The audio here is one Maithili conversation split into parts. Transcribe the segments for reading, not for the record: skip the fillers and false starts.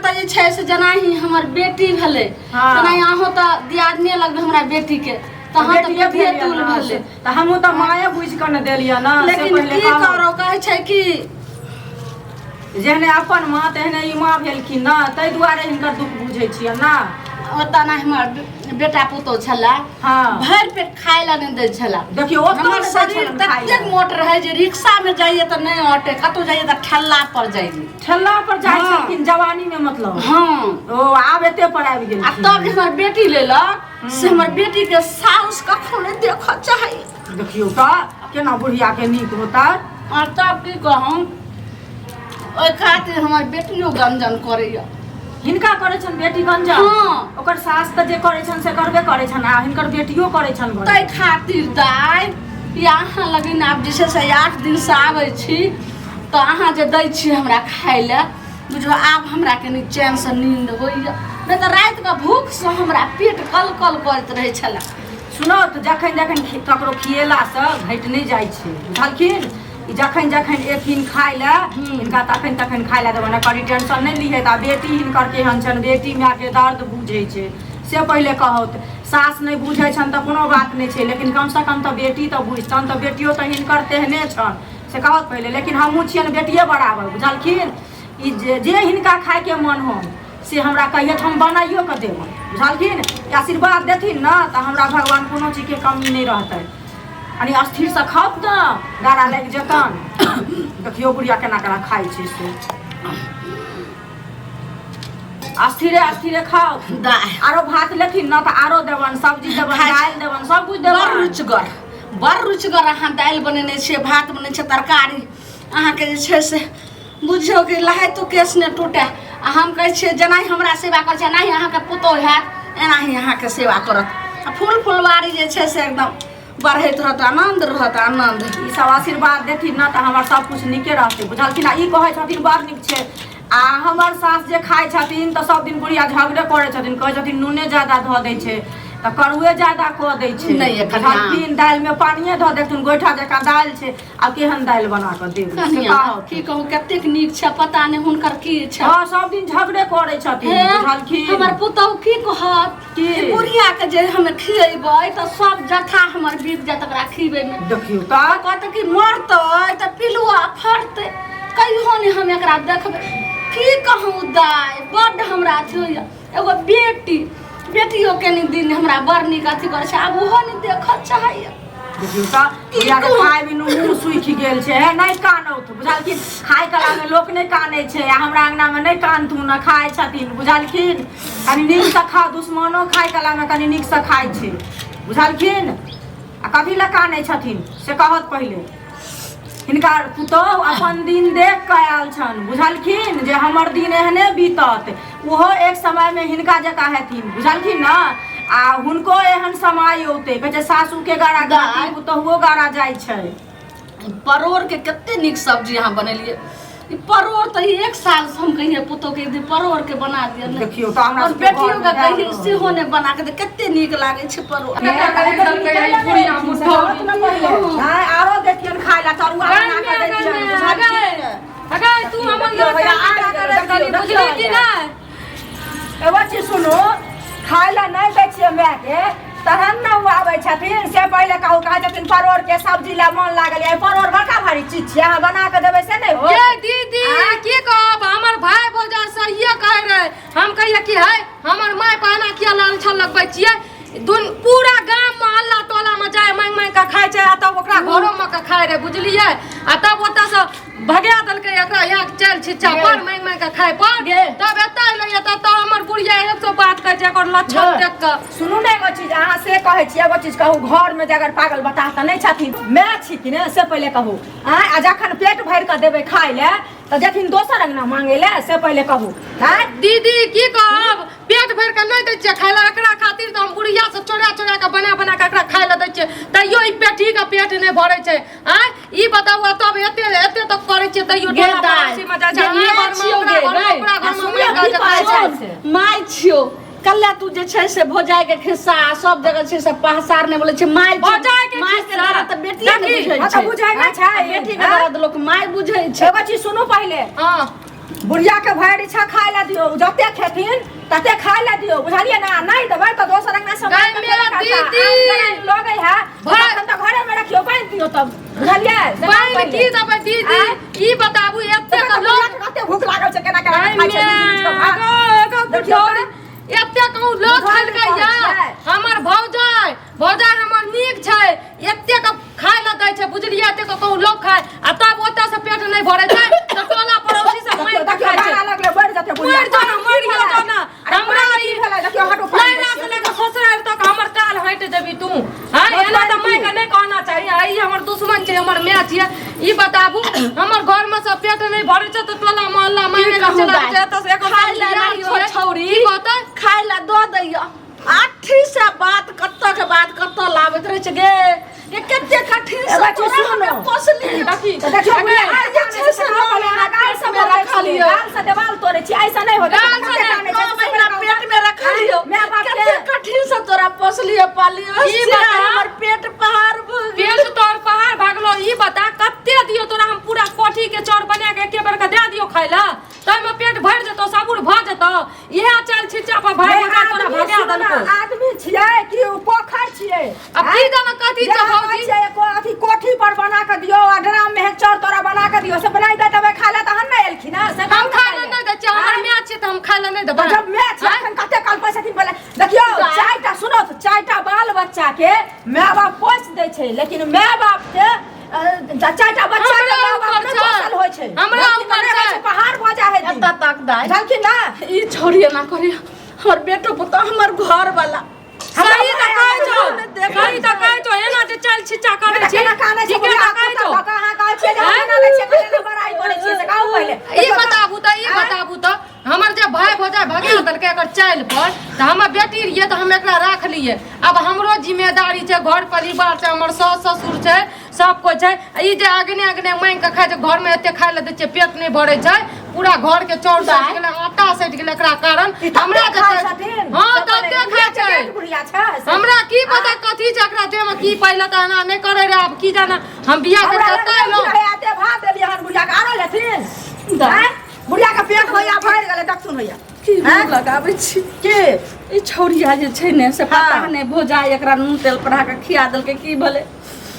तऽ जे छै से जेनाही हमर बेटी भेलै तेनाही अहूँ तऽ दियादनी लगबै हमरा बेटीके तऽ अहाँ तऽ बेटिये बेटिये भेलियै तुल ने, भेलै। तऽ हमहूँ तऽ माये बुझि कऽ ने देलियै ने से। लेकिन पहिले की कहू। करू, कहै छै कि जेहने अपन माँ तेहने ई माँ भेलखिन ने, ताहि दुआरे हिनकर दुःख बुझै छियै ने। ओतऽ ने हमर बेटा पुतोह छलै, भरि पेट खाय लए नहि दै छलै। देखियौ, ओतऽ हमर नहि दै शरीर छलनि खाय ततेक लए। मोट रहै जे रिक्शामे जाइए तऽ नहि अटे, कतहु जाइए तऽ ठेला पर जाइए। ठेला पर जाइ छलखिन जवानी में मतलब? हँ। ओ आब एते पर आबि गेल। आ तब जे हमर बेटी लेलक से हमर बेटी के साउस कखनो नहि देखऽ चाहैए। देखियौ तऽ केना बुढ़िया के नीक होता। आ तब की कहूँ, ओहि खातिर हमर बेटियो गंजन करैए। हिनका करै छनि बेटी गंजन? हँ। ओकर सास तऽ जे करै छनि से करबे करै छनि, आ हिनकर बेटियो करै छनि गंजन। ताहि खातिर दाइ ई अहाँ लगिन आब जे छै से 8 दिनसँ आबै छी तऽ अहाँ जे दै छी हमरा खाय लए, बुझू आब हमरा कनि चैनसँ नींद होइए, नहि तऽ रातिके भूखसँ हमरा पेट कल कल करैत रहै छलए। सुनो तऽ, जखन जखन ककरो खिएलासँ घटि नहि जाइ छै, बुझलखिन? ई जखन जखन एथिन खाय लए हिनका तखन तखन खाय लए देबनि, कनि टेंशन नहि लिहे। आ बेटी हिनकर केहन छनि, बेटी मायके दर्द बुझै छै से पहिले कहौत। सास नहि बुझै छनि तऽ कोनो बात नहि छै, लेकिन कमसँ कम तऽ बेटी तऽ बुझतनि। तऽ बेटियो तऽ हिनकर तेहने छनि से कहत पहिले। लेकिन हमहूँ छियनि बेटिए बराबर, बुझलखिन? ई जे जे हिनका खायके मन होन से हमरा कहिए, हम बनाइयो कऽ देबनि, बुझलखिन? ई आशीर्वाद देथिन ने तऽ हमरा भगवान कोनो चीजके कमी नहि रहतै। कनि स्थिरसँ खाउ ने, गारा लागि जेतनि। देखियौ बुढ़िया केना केना खाइ छै से। स्थिरे स्थिरे खाउ। दाइ। आरो भात लेथिन ने तऽ आरो देबनि, सब्जी देबनि, खाइ छी। दालि देबनि, सब कुछ बड़ देबनि। रुचिगर, बड़ रुचिगर अहाँ दालि बनेने छियै, भात बनेने छियै, तरकारी अहाँके जे छै से बुझियौ कि लहाइतो केश नहि टूटे। आ हम कहै छियै जेनाहि हमरा सेवा करै छै एनाही अहाँके पुतोहु हैत, एनाही अहाँके सेवा करत, आ फूल फुलवारी जे छै से एकदम बढ़ैत रहत, आनन्द रहत, आनन्द। ई सब आशीर्वाद देथिन ने तऽ हमर सब कुछ नीके रहतै, बुझलखिन? आ ई कहै छथिन बड़ नीक छै, आ हमर सास जे खाइ छथिन तऽ सब दिन बुढ़िया झगड़े करै छथिन, कहै छथिन नूने ज्यादा धऽ दै छै तऽ करुए ज्यादा कऽ दै छै। नहि, एखन हँ। बुझलखिन? दालिमे पानिए धऽ देथुन, गोइठा जकाँ दालि छै। आब केहन दालि बना कऽ देब से कनिया, कहू। की कहू, कतेक नीक छै, पता नहि हुनकर की छै। हँ, सब दिन झगड़े करै छथिन। हे, बुझलखिन? हमर पुतहु की कहत? की? ई बुढ़िया के जे हम खिएबै तऽ सब जथा हमर बीत जायत ओकरा खिबै मे। देखियौ तऽ। कहत कि मरतै तऽ पिलुआ फड़तै, कहियो नहि हम एकरा देखबै। की कहूँ दाइ, बड्ड हमरा अथी होइए। एगो बेटी, बेटियो कनि दिन हमरा बड़ नीक अथी करै छै, आब ओहो नहि देखऽ चाहैए। देखियौ तऽ, बुढ़िया के खाय बिनु मुँह सुखि गेल छै। हे, नहि कानौथ, बुझलखिन? खाय कला मे लोक नहि कानै छै, आ हमरा अंगना मे नहि कानथुन ने खाय छथिन, बुझलखिन? कनि नीकसँ खाउ। दुश्मनो खाय कला मे कनि नीकसँ खाय छै, बुझलखिन? आ कथी लए कानै छथिन से कहत पहिले। हिनका पुतोहु अपन दिन देख कऽ आयल छनि, बुझलखिन? जे हमर दिन एहने बीतत। ओहो एक समयमे हिनका जकाँ हेथिन, बुझलखिन ने? आ हुनको एहन समय औतै। कहै छै सासुके गारा दाइ। पुतोहुओ गारा जाइ छै। परोड़के कते नीक सब्जी अहाँ बनेलियै। ई परोड़ तऽ ई एक साल से हम कहियै पुतोहु के, एक दिन परोड़ के बना दिअ ने। देखियौ तऽ हमरा और सबके बेटियो घरमे के कहियै आयल। सेहो नहि बना के दे। कते नीक लागै छै परोड़। नहि, आरो देखियौन खाय लए तरुआ बना कऽ दै छियनि, बुझलखिन? अगे तू हमर देखियौ भैया, नाक आबि गेल, करी देखियौ, बुझली कि नहि? एगो चीज सुनू, खाय लए नहि दै छियै मायके तहन ने ओ आबै छथिन से पहिले कहू। कहै छथिन परोड़ के सब्जी लए मन लागल यऽ। परोड़ बड़का भारी चीज छियै, अहाँ बना कऽ देबै से नहि होत? ये दीदी, की कहब, हमर भाय भौजा सहिए कहै रहे। हम कहिए कि है हमर माय पहना किया लाल छल लगबै छियै? दुन पूरा गाम मोहल्ला टोला में जाय मांगि मांगि के खाइ छै, आ तब ओकरा घरो में के खाइ रहे, बुझलियै? आ तब ओतऽ से भगा देलकै एकरा, यहाँ चल छिच्चा पर मांगि मांगि के खाइ पर। तब एतऽ एलै तऽ तब हमर बुढ़िया 100 बात कहै छै एकर लक्षण देख कऽ। सुनू ने एगो चीज, अहाँ से कहै छी, एगो चीज कहू, घरमे जे अगर पागल बताह तऽ नहि छथिन, माय छी कि ने से पहिले कहू। आँय, आ जखन पेट भरि कऽ देबै खाय लए तऽ जेथिन दोसर अंगना मांगे लए से पहिले कहू। आँय दीदी, की कहब, पेट भरि कऽ नहि दै छियै खाय लए एकरा खातिर तऽ हम बुढ़िया से चोरा चोरा कऽ बना बना कऽ एकरा खाय लए दै छियै, तैयो ई पेटी के पेट नहि भरै छै। आँय, ई बताउ, आ तब एते एते तक करै छियै तैयो गे टोला दाइ, पड़ोसी मे जाइ छै, गे हमरा माय घरमे, छियौ ओकरा गे, घरमे, गै। ओकरा आ घरमे सुनियौ मारि की कऽ कहै खाइ छै? छै। माय छियौ, कल्ला तू जे छै से भौजाइ के खिस्सा आ सब जगह छै से पहसार नहि बोलै छै। माय छियौ, भौजाइ के माय के खिस्सा। दर्द तऽ बेटिए ने देखी, बुझै हँ तऽ छै। बुझै नहि छै। बेटी के हँ? दर्द लोक माय बुझै छै। एगो चीज सुनू पहिले। हँ। बुढ़िया के भरि इच्छा खाय ला दियौ, जते खेथिन तते खाय ला दियौ, बुझलियै ना? नहि देबै तऽ दोसर अंगना से गै मेरा दीदी। लगै है तखन तऽ घरे में रखियौ, बान्हि दियौ तब, बुझलियै? से काम पानि पहिले। की देबै दीदी? आँय? ई बताबू एते देखो तऽ लोग बुढ़िया के कते भूख लागल छै, केना केना गै खाइ छै लुचि लुचि कऽ भात। गो, गो, देखियौ बुढ़ौरी, एते कहूँ लोग बुझल खेलकै नहि या छै। हमर भौजाइ भौजाइ हमर नीक छै, एते के खाय लए दै छै, बुझलियै? एते के कहूँ लोग खाय आ तब ओतऽ से पेट नहि भरै छै तऽ टोला पड़ोसी सब मारि देखियौ कऽ देखियौ, खाय छै। गाना लगलै, बढ़ि जेतै बुढ़िया। मरि जाओ ना, मरि जाओ ना। अरे हमरा पानि ई की भेलै? देखियौ, हटू, पानि नैहरा दै से छियै। लऽ कऽ ससुरारि तक हमर काल हटि जेबी तू। हँ, एना तऽ मायके नहि कहना चाही। आ ई हमर दुश्मन छै, हमर माय छियै। ई बताबू, हमर घरमे सब पेट नहि भरै छै तऽ टोला मोहल्ला माय की कहू चला दाइ? छै, एतऽ से एकर खाय लए बियाह नहि छै। छौरी। की कहतै? खाय लए दऽ दैया। आठी से बात कतऽ के बात कतऽ लाबैत रहै छै गे, ये कते कठिन से ए बच्ची, तोरा सुनो। हमे पोसलियै। देखी, तऽ देखियौ, बुढ़िया आइ जे छै से नौ महीना गाल से पेट में रखलियै। गाल से देवाल तोड़ै छी, ऐसा नहि होतै। गाल से नहि, 9 महीना पेट में रखलियै, माय बाप के। कते कठिन से तोरा पोसलियै पालियै, ई से बता। हमर पेट पहाड़ भऽ गेल। पेट तोर पहाड़ भागलो। ई बता कते दियो तोरा हम पूरा कोठी के चाउर बना के एके बेर के दे दियो खाय ला, ताहिमे पेट भरि जेतौ, साबुर भऽ जेतौ। इएह चल छिच्चा पर भाई नहीं, भौजाइ तोरा आदमी भगा सुनो ना, देलको। आदमी छियै कि उ पोखर छियै? अब की जाने कथी जे छै अहाँ भौजी? छियै, एको अथी कोठी पर बना के दियौ आ ड्राम में चाउर तोरा बना के दियौ, से बनाइ दे देबै खाय ला तहन ने एलखिन हँ, से हम कहू ने खाय ला पहिले। नहि दै छियै, हमर आँय? माय छियै तऽ हम खाय ला नहि देबै। तऽ जब माय छै, आँय? अखन कते काल पैसा छथिन पहिले। देखियौ, चारिटा सुनो तऽ, चारिटा बाल बच्चा के माय बाप पोसि दै छै, लेकिन माय बाप के चारिटा बच्चा के हमरा माय बाप ऊपर नहि छै। पोसल होइ छै। हमरा बुझलखिन ऊपर ने, छै। होइ छै, पहाड़ भऽ जाइ है दिन। एतऽ तक दाइ। बुझलखिन ना? ई छौड़ी एना करी हमर बेटो पुतोह हमर घर वाला। सही तऽ कहै छौ, देखै सही तऽ कहै छौ, एना जे चालि छिच्चा करै छी, केना कानै छै ठीके बुढ़िया, तऽ कहै छौ। कुत्ता कऽ अहाँ कहै छियै जे हम आँय? केना लै छियै, केना बड़ाइ करै छियै, से कहू पहिले। ई बताबू तऽ, ई बताबू तऽ, हमर जे भाय भौजाइ भगा देलकै एकर चालि पर, तऽ हमर बेटी रहियै तऽ हम एकरा राखलियै। आब हमरो जिम्मेदारी छै, घर परिवार छै, हमर सास ससुर छै, सब कोइ छै। आ ई जे अगने अगने मांगि कऽ खाइ छै, घरमे एते खाय लए दै छियै, पेट नहि भरै छै, पूरा घर के चाउर सटि गेलै, आटा सटि गेलै एकरा कारण। ई तते हमरा जे खाइ छै- छथिन। हँ, से तते पहिले खाइ छै। पेट बुढ़िया छै, से- हमरा की पता कथी छै एकरा देहमे, की पहिले तऽ एना नहि करै रहै, आब की जाना हम बियाह हमरा करि कऽ लगलै एलहुँ। कि रहै, एते भात देलियै हन बुढ़िया के, आरो लेथिन? आँय? बुढ़िया के पेट होइया भरि गेलै, देखथुन होइया। की आँय? मुँह लगाबै छी की? ई छौड़िया जे छै ने से पता हाँ। नहि भौजाइ एकरा नून तेल पढ़ा कऽ खिया देलकै की भेलै,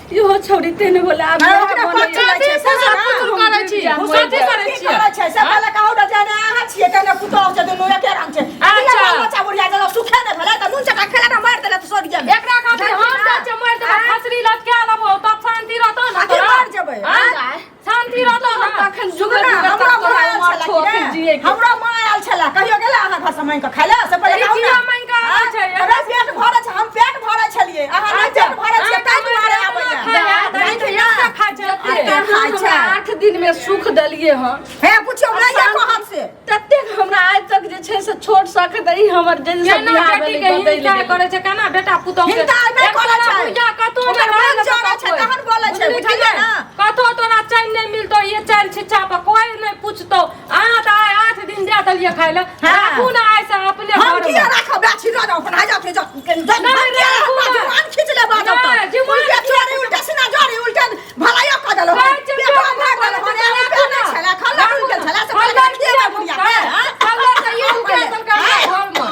इहो छौड़ी तेहने भेलै। आब अरे इएह ओकरा बनैया। पच जाइ छै, कथी से ना। फुसुर करै छी? हम कथी करै की छियै? करै छै? से पहिले कहू ने जे ने अहाँ छियै तेने पुतोहु छै, दुनू एके रंग छै। अच्छा। बाल बच्चा बुढ़िया जब सुखे नहि भेलै तऽ नून चटा खेला ने मारि देलै तऽ सोरिये मे। एकरा खातिर हम जाइ छियै मरि जेबै, आँय? फसरी लटका लेबो तब शान्ति रहतौ ने आखिर तोरा? मरि जेबै, आँय? शान्ति रहतौ ने? तखन सुनू जुगे ने, जुगे हमरो तक माँ तोरा आयल उमर छलै छौ कि अखन ने? जियै के। हमरो माँ आयल छलै, कहियो गेलै अहाँ घर से मांगि कऽ खाय लए? से पहिले ई कहू ने। किया मांगि कऽ आबै छै? हमरा पेट भरै छै, हम पेट भरै छलियै, अहाँ नहि अच्छा, पेट भरै छियै, ताहि दुआरे अहाँ आबैया। खाय है, तऽ ई तऽ एकटा खाय छै एते। अहाँ खाइ हमरा छै। 8 दिन में सुख देलियै हन। हे पुछियौ नहि कहब से। ततेक हमरा आइ तक जे छै से छोट सख दही हमर जे से केना बियाह बेटी भेलै के बदलि हिंसा गेलै। करै छै, केना बेटा पुतोह के हिंसा नहि एक करै तोरा छै। बुढ़िया कतौ नहि ओकर रहै मन लए जरै छै, सकतौ। तहन बोलै छै, बुझली कि बुझलियै नहि? ने? कतौ तोरा चैन नहि मिलतौ, ये चैन छिच्छा पर कोई नहि पूछतौ। अहाँ तऽ आइ 8 दिन दए देलियै खाय लए, हाँ। राखू ने आइ से अपने हम घरमे। किया राखब? गाछी लऽ जाउ अपन, आ जाउ, जाउ, जाउ, नहि, हम किया राखू राखब? ने। जुबान खींच लेब, आ जाउ तऽ। नहि, जुबान उल्टे खींच चोरी, उल्टे सीना जोड़ी, उल्टे भलाइयो कऽ देलहुँ। कहै छै, पेटो पेट भरि भरि देलहुँ, देलहुँ, एगो पेट नहि छलै, खल्लर उड़ि गेल छलै, से खल्लर पहिले किया खिएबै बुढ़िया के, हाँ? खल्लर तऽ ई उठा देलकै हमरा घरमे।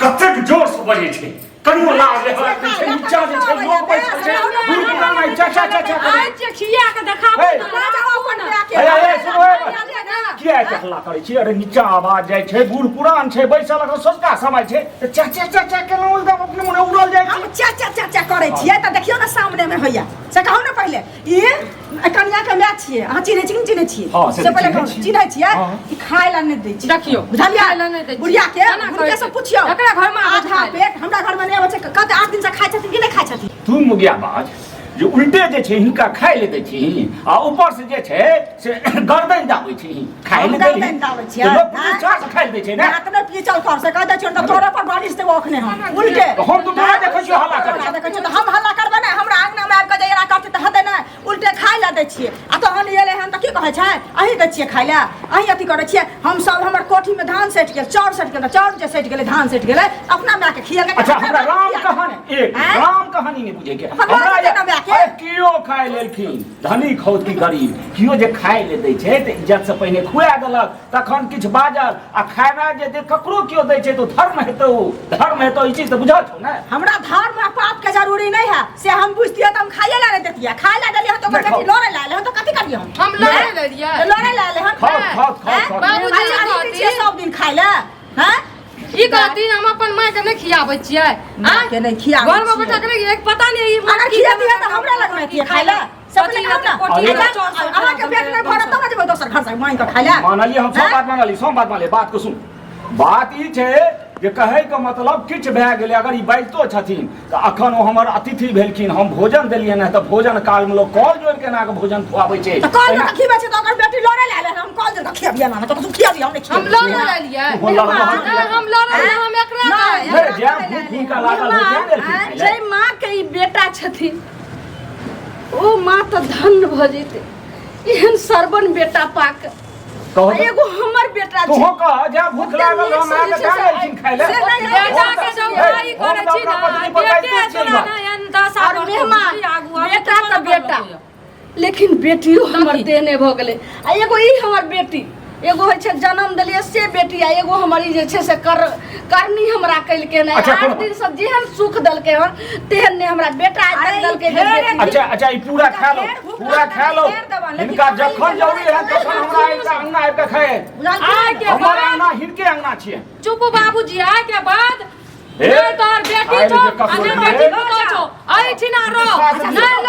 कतेक जोर से बजै छै, कनियो लाज लेहाज नहि छै। नीचा जे छै लोक बैसल छै, बुढ़ पुरान आइ चा चा चा चा करै। आइ जे खिया के देखाबू हे। तऽ लऽ जाउ अपन माय के। हे, हे, सुनू, हे। बुझलियै ने? किया एते हल्ला करै छी? अरे नीचा आवाज जाइ छै, बूढ़ पुरान छै बैसल, अगर सोचका समय छै तऽ चा चा चा चा केना एकदम अपने मने उड़ल जाइ हम छै। चा चा चा चा करै छियै तऽ देखियौ ने सामने मे होइया, से कहू ने पहिले। ई कनिया के माय छियै, अहाँ चिन्है छी कि नहि चिन्है छियै? हँ, से से पहिले चिन्है कहू, छियै। चिन्है छियै? हँ। ई खाय लए नहि दै छै। देखियौ, बुझलियै? खाय लए नहि दै छै। बुढ़िया के केना हुनके कहै से छै? पुछियौ। एकरा घरमे आबै छै आधा खाय लए। पेट हमरा घरमे नहि आबै छै। कते 8 दिन से खाइ छथिन कि नहि खाइ छथिन? तू मुगिया बाज जे उल्टे जे छै हिनका खाय ले दै छी आ ऊपर से जे छै से गर्दन दाबै छी। खाय हम ले देली गर्दन दाबै छियै, तऽ लोक आँय? प्रतिष्ठा से खाय ले दै छै ने। हाथ में पीचल कर से कह दै छियौ तऽ तोरे पर बारिश देबो अखने हम उल्टे। तऽ हम तऽ तोरा देखै छियौ हल्ला करैत। तोरा देखै छियौ तऽ हम हल्ला करबै ने? हमरा अंगना मे आबि कऽ जे एना करतै तऽ हेतै ने? उल्टे खाय लए दै छियै आ तहन एलै हन तऽ की की कहै छै अहीं दै छियै खाइ लए अहीं अथी करै छियै हम सब हमर कोठी में धान सटि गेल चाउर सटि गेल तऽ चाउर जे सटि गेलै धान सटि गेलै अपना माय के खिएलकै अच्छा हमरा राम कहानी एक आँय? राम कहानी नहीं बुझे के भगवान हमरा के नाम के? अरे कियो खाय लेलखिन धनिक होत की गरीब कियो जे खाय ले दै छै तऽ इज्जत से पहिने खुआ देलक तखन किछु बाजल आ खाना जे दे ककरो कियो दै छै तऽ धर्म हेतौ धर्म हेतौ ई चीज तऽ बुझल छौ ने हमरा धर्म आ पाप के जरूरी नहीं है से हम बुझतियै तऽ हम खाइए ला नहीं देतियै खाए ला देलियै हन तऽ ओकर नहीं, बेटी लड़े ला हन तऽ कथी करियै हम हम लड़े लेलियै लड़े ला हन खाओ खाओ खाओ हैं? खाओ बाबूजी अच्छा, अहीं कहती। दै छियै सब दिन खाइ ला हैं ई कहती हम अपन माय के नहीं खियाबै छियै माय के नहि खियाबै घर में छियै। बैठा के नहीं, एक पता नहीं ई अगर खिया तऽ हमरा लग में किया खाइ ला सब कथी खाओ ना कोठी अगर में चाउर सब अहाँके पेट नहि भरत तब ने जेबै दोसर घर से मांगि कऽ खाइ ला मानलियै हम सब हैं? बात मानलियै सब बात मानलियै बात के सुन बात ई छै जे कहै के मतलब किछु भए गेलै अगर ई बाजितो छथिन तऽ अखन ओ हमर अतिथि भेलखिन हम भोजन देलियनि हँ तऽ भोजन कालमे लोक कल जोड़ि के एना कऽ भोजन खुआबै छै तऽ कल तहिना तऽ खिबै छै तऽ ओकर बेटी लड़े ला आयल हम कल जोड़ि कऽ खियबियै ना तऽ तू खियबियै हम नहि हम खियबियै लड़े लेलियै ओ लड़लो हन नहि हम लड़े हम एकरा नहि, हे, जै भूख हुनका लागल होइ तें देलखिन खाइ लए। जै माँ के ई बेटा छथिन ओ माँ तऽ धन्य भऽ जेतै एहन सरबन बेटा पाक कहू आ तऽ एगो हमर बेटा छै तोहो कह जै भूख लागल रह माय के तें देलखिन खाइ लए से नहि, बेटा के जब हे, भाई हम करै तऽ छी अपना ना पत्नी पर बेटे बाजिते छियै तोरा बात। ना एहन दशा और करतौ, मेहमान बुझली आगू आबे बेटा तो तऽ बेटा करलकै। लेकिन बेटियो हमर देने भऽ गेलै आ एगो ई हमर बेटी एगो होइ छै जन्म देलियै से बेटी आ एगो हमर ई जे छै से कर करनी हमरा केलकै नहि अच्छा, आठ कोनो- दिन से जेहन सुख देलकै हन तेहन नहि हमरा बेटा आइ अरे तक ई देलकै जे फेर बेटी अच्छा अच्छा ई पूरा खा लो फेर भूख पूरा लागल, खा लो फेर देबनि, लेकिन हिनका अहाँ ई जखन जरूरी है तखन हमरा आबि कऽ अंगना आबि कऽ खाए आइ के हमर बाद अंगना हिनके अंगना छियै चुप बाबूजी आइ के बाद हे, नहीं तोहर बेटी आइ छौ जे आ ककरो नहि नहि बेटी हे। पुतोह छौ एहिठिना रह विश्वास नहि